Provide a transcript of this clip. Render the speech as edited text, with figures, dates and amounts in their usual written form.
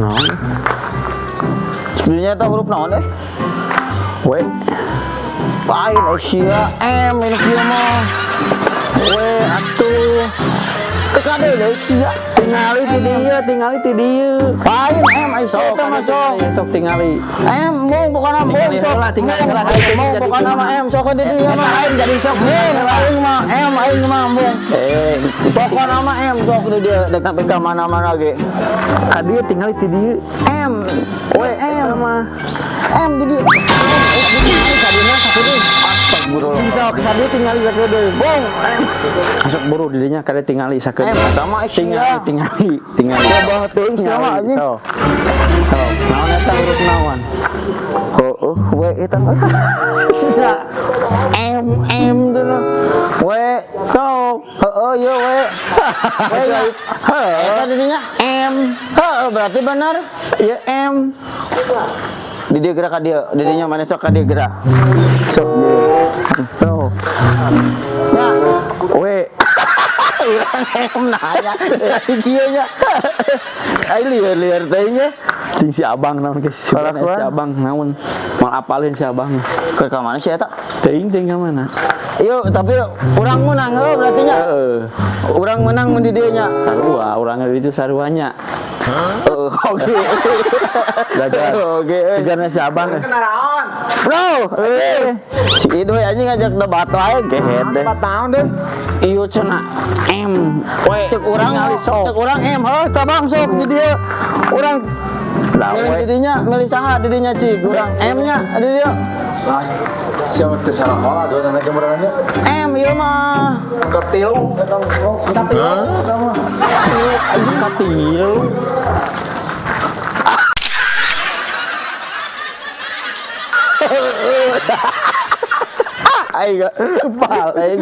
Naon? Sebenarnya eta huruf naon eh? W. Lain eh sia M ini kieu mah. W atuh. Teu kade deui sia. Tingali ti dieu, tingali ti dieu. Lain M ai sia Sok, eta mah sok. Sok tingali. M mung pokona mung Tingali sok. heula, tingali heula. Mung pokona mah M sok di dieu mah aing jadi sok mung aing mah M aing mah mung. Eh, Pokona mah M sok di dieu dek sampai ka mana-mana ge. Ka dieu tingali ti dieu. M W M mah. M di dieu. Kadinya sakedeung. Astagfirullah. Sok ka dieu tingali sakedeung. Bung M. Masuk buru di dinya kade tingali sakedeung. M eta mah Tingali, sia. Tingali, tingali. Coba teuing sia mah anjing. Sok. Sok, naon eta huruf naon? Heeh, W eta mah. Sia. M M teh W Sok. Heeh, ieu W. W nya. Heeh. Eta di dinya M. Heeh, berarti benar. Ya M. Di dieu gerak ka dieu, di dinya mana sok ka dieu gerak. Sok dieu. Sok. Ya, W. urang M nanya. Kieu nya. Ai lieur-lieur teh nya. Cing si abang naon geus. Si Kalakuan. abang naon. Moal apalin si abang. Ke ka mana sih eta? Teuing teuing ka mana? Yuk, tapi urang menang heuh berarti nya. Heeh. Urang menang mun di dieu nya. Sarua, urang itu saruanya. Heeh, oke. Belajar. Oke. Sejarah si abang. Bro, eh. Si Idoy anjing ngajak debat wae gehet deh. 4 tahun deh. Iyo cenah M. W. Cek urang, Tingali sok. cek urang M, heuh tabang sok di dieu. Urang Lah milih W. di dinya, milih saha di dinya cik, urang M nya di dieu. Siapa teh salah pola dua nana jemurannya. M ieu mah. Angkat tilu, eta angkat tilu eta mah. Angkat tilu. Aing kepal aing.